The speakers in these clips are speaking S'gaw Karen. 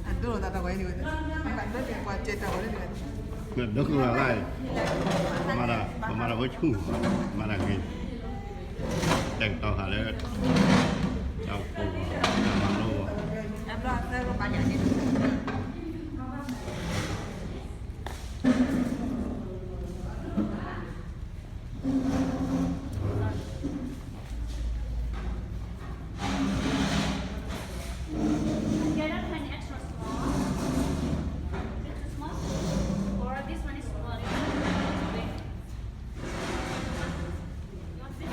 အဒိၣ်တၢ်တဝဲန့ၣ်ဝဲ, အဒိၣ်န့ၣ်ပှၤစဲးတၢ်ဝဲန့ၣ်ဝဲ, ဒိၣ်ကလါ, မၤတၢ်, ပမၤတၢ်ဖိဆူၣ်, မၤတၢ်ဂ့ၤ, တဲာ်ကတီၤဃာ်လၢ, တၢ်အိၣ်ဖှိၣ်, တၢ်မၤလိ, အဘျီသၢကပာ်ယၤန့ၣ် Can you get up an extra small? Is it too small? Or this one is small? It's too big. You want this?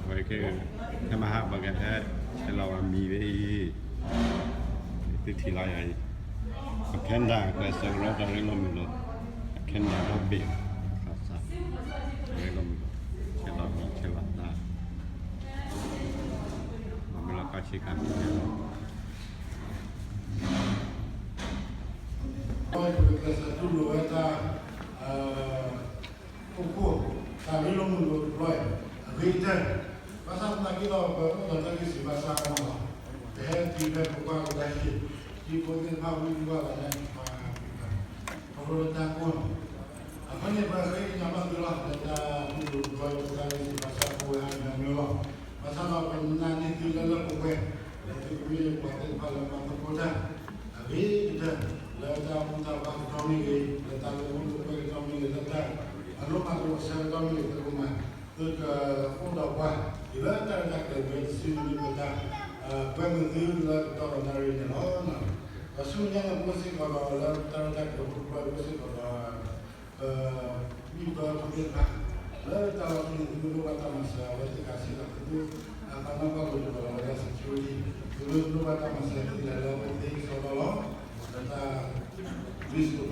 ဝဲကဲ, ဟဲမၤဟးပှၤကဟဲ, ဟဲလီၤဝဲမံၤဝဲအံၤ, သုထံၣ်လီၤယၤအံၤ, အခဲနဒၣ် ကဲဆၢကတီၢ်တၢ်ရ့လိာ်မုာ်လိာ်, အခဲနဒၣ်ဒီဘ့ၣ်, သးစၢ်, ရ့လိာ်မုာ်လိာ်, ဆဲးလီၤမံၤဆဲးလီၤသၣ်, မ့ၢ်လီၤကီၢ်ဆ့ကၤမံၤန့ၣ်လီၤ. ပကကျဲးစၢးတူၢ်လိာ်ဝဲတၢ်, အိၣ်ဖှိၣ်, တၢ်ရ့လိာ်မုာ်လိာ်တဘျီအံၤ, အဂ့ၤကတၢၢ်, ဘၣ်ဆၣ်သနာ်က့ဒီး ပအိၣ်ဒီးတၢ်ဂံၢ်စၢ်ဘါစၢ်အါမးလီၤ, ပဟဲတုၤဖဲပကွၢ်ကဒါဆ့, ဒ်ဖိသ့ၣ်တဖၣ်ဝံတဝၢ်လီၤန့ၣ်, ခီဖျိလၢတၢ်ကိၢ်န့ၣ်, အဃိန့ၣ် ပဃ့ကညးဘၣ်သုလီၤ လၢတၢ်တူၢ်လိာ်တဘျီအံၤ ပတၢ်ဂံၢ်စၢ်ဘါစၢ်ဖိဝဲဟါမးမးလီၤ, ဘၣ်ဆၣ်ဒီးပနာ်န့ၢ်သုလၢလၢပှဲၤပှဲၤ, လၢသုကမ့ၢ်ပှၤသ့ၣ်တဖၣ်လၢပှၤသကိးတၢ် အဂ့ၤကတၢၢ်, လၢတၢ်ဘူၣ်တၢ်ဘါကတီၢ်မ့ၢ်ဂ့ၤ, လၢတၢ်လၢမူလၢပှဲၤကတီၢ်မ့ၢ်ဂ့ၤ, လၢတၢ်မၤလိမၤဒိးအဆၢကတီၢ်မ့ၢ်ဂ့ၤ, သုကမၤ, သုကအိၣ်ဒီးပှၤ, တုၤလၢတၢ်ရဲၣ်တၢ်ကျဲၤဝဲတစုန့ၣ်မ့ၢ်ပတၢ်, ကွဲမုာ်သုလၢကတီၢ်ဒီးနၣ်ရံၣ်န့ၣ်လီၤ. ဒီးဆူမဲာ်ညါန့ၣ် ပအိၣ်စ့ၢ်ကီးဒီးလၢတၢ်ရဲၣ်တၢ်ကျဲၤ ပအိၣ်စ့ၢ်ကီးဒီး ပမံၣ်ပၢဖိသ့ၣ်တဖၣ်, လၢတၢ်လီၢ်ခံန့ၣ် သုမ့ၢ်လိၣ်ဘၣ်တၢ်မၤစၢၤ အဝဲသ့ၣ်ကစ့ၢ်ကီး သုမ့ၢ်အသးနီၣ်ဘၣ်လိာ်ကဒီးလီၤဝဲဒၣ် security, သုမ့ၢ်လိၣ်ဘၣ်တၢ်မၤစၢၤ သုလဲၤလၢအဝဲသ့ၣ်ကစီဒီလီၤ, လၢတၢ် လံာ်စိၤတီဆှၢ လၢကလုာ်မ့ၢ်ဂ့ၤ လၢတၢ်ဆှၢလီၤဆှၢလီၤကလုာ်မ့ၢ်ဂ့ၤ, ပှၤသ့ၣ်ကတိၤဆၢမၤစၢၤသု, ဒီးခီဖျိလၢသ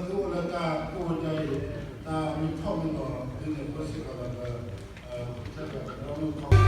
ုအိၣ်လၢတၢ်ကိၢ်တၢ်ဂီၤ, တၢ်မုၢ်ထီၣ်မုၢ်လီၤသုန့ၣ် ပအိၣ်စ့ၢ်ကီးဒီး တၢ်ဒီးတၢ်မုၢ်ထီၣ်